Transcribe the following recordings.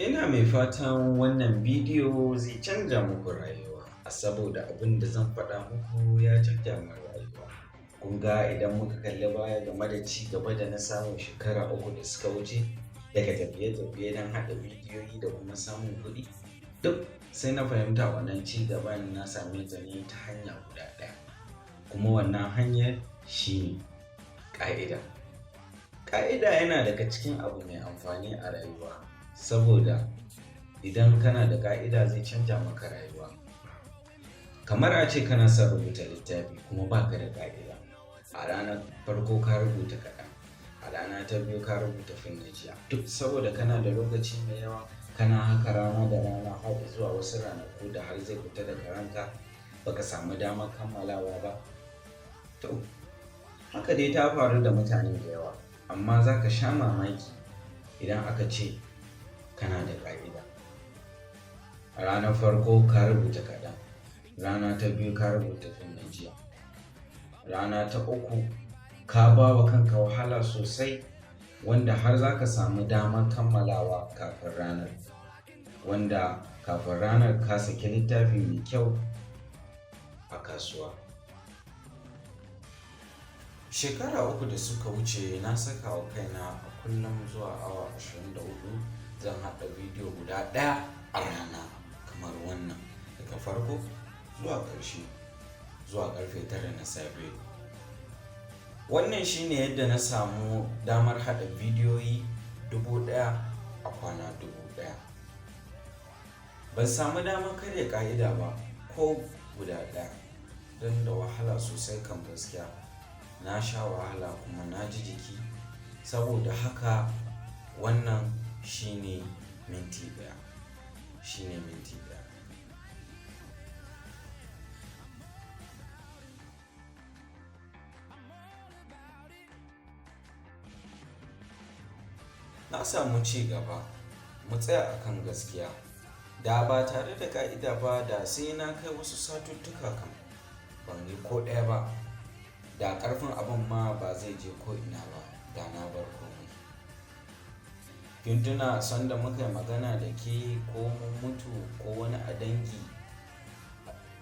Ina mai fatan wannan bidiyo zai canja muku rayuwa, saboda abin da zan faɗa muku ya canja min rayuwa. Kun ga idan muka kalli baya game da ci gaba da na samu shekara 3 da suka wuce daga tafiye-tafiye don haɗa bidiyoyi da kuma samun kuɗi, duk sai na fahimta wannan ci gaban na same ta ne ta hanya guda ɗaya. Kuma wannan hanyar shine ƙa'ida. Ƙa'ida yana daga cikin abu mai amfani a rayuwa, saboda idan kana da ƙa'ida zai canja maka rayuwa. Kamar a ce kana son rubuta littafi kuma baka da ƙa'ida. A ranar farko ka rubuta kaɗan, a rana ta biyu ka rubuta fin na jiya. Duk saboda kana da lokaci mai yawa, kana haka rana da rana har zuwa wasu ranaku da har zai fita daga ranka baka samu damar kammalawa ba. To, haka dai ta faru da mutane da yawa, amma za ka sha mamaki idan aka ce kana da ƙa'ida. A ranar farko ka rubuta kaɗan, rana ta biyu ka rubuta fin na jiya, rana ta uku ka ba wa kanka wahala sosai wanda har za ka samu damar kammalawa kafin ranar, wanda kafin ranar ka saki littafi mai kyau a kasuwa. Shekara 3 da suka wuce na saka wa kaina a kullum zuwa awa 24 zan haɗa bidiyo guda ɗaya a rana kamar wannan, daga farko zuwa ƙarshe zuwa ƙarfe 9 na safe. Wannan shine yadda na samu damar haɗa bidiyoyi 1000 a kwana 1000. Ban samu damar karya ƙa'ida ba ko guda ɗaya don da wahala sosai kam gaskiya. Na sha wahala kuma na ji jiki. Saboda haka wannan shine minti ɗaya, shine minti ɗaya. Na samu ci gaba, mu tsaya a kan gaskiya. Da ba tare da ƙa'ida ba da sai na kai wasu satuttuka kam ban yi ko ɗaya ba. Da ƙarfin abin ma ba zai je ko ina ba, da na bar komai. Kin tuna sanda muka yi magana da ke ko mun mutu ko wani a dangi,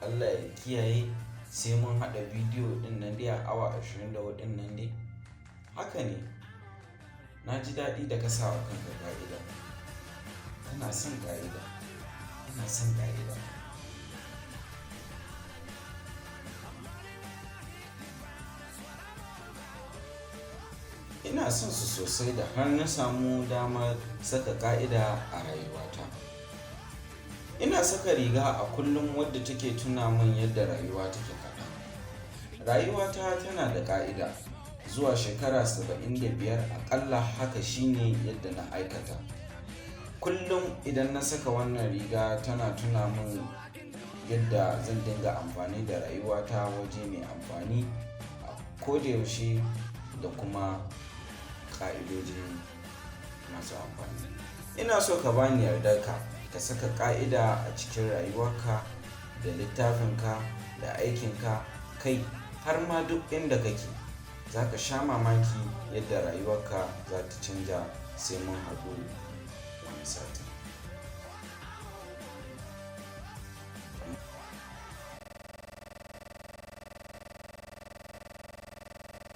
Allah ya kiyaye, sai mun haɗa bidiyo ɗin nan dai a awa 24 nan dai. Haka ne. Na ji daɗi da ka sa wa kanka ƙa'ida. Kana son ƙa'ida. Ina son ƙa'ida. Ina son su sosai da har na samu damar saka ƙa'ida a rayuwata. Ina saka riga a kullum wadda take tuna min yadda rayuwa take kaɗan. Rayuwata tana da ƙa'ida. Zuwa shekara 75 aƙalla haka shine yadda na aikata. Kullum idan na saka wannan riga tana tuna min yadda zan dinga amfani da rayuwata waje mai amfani a ko da yaushe da kuma ƙa'idojin masu amfani. Ina so ka bani yardarka ka saka ƙa'ida a cikin rayuwarka da littafinka da aikinka kai har ma duk inda kake. Za ka sha mamaki yadda rayuwarka za ta canja sai mun haɗu wani satin.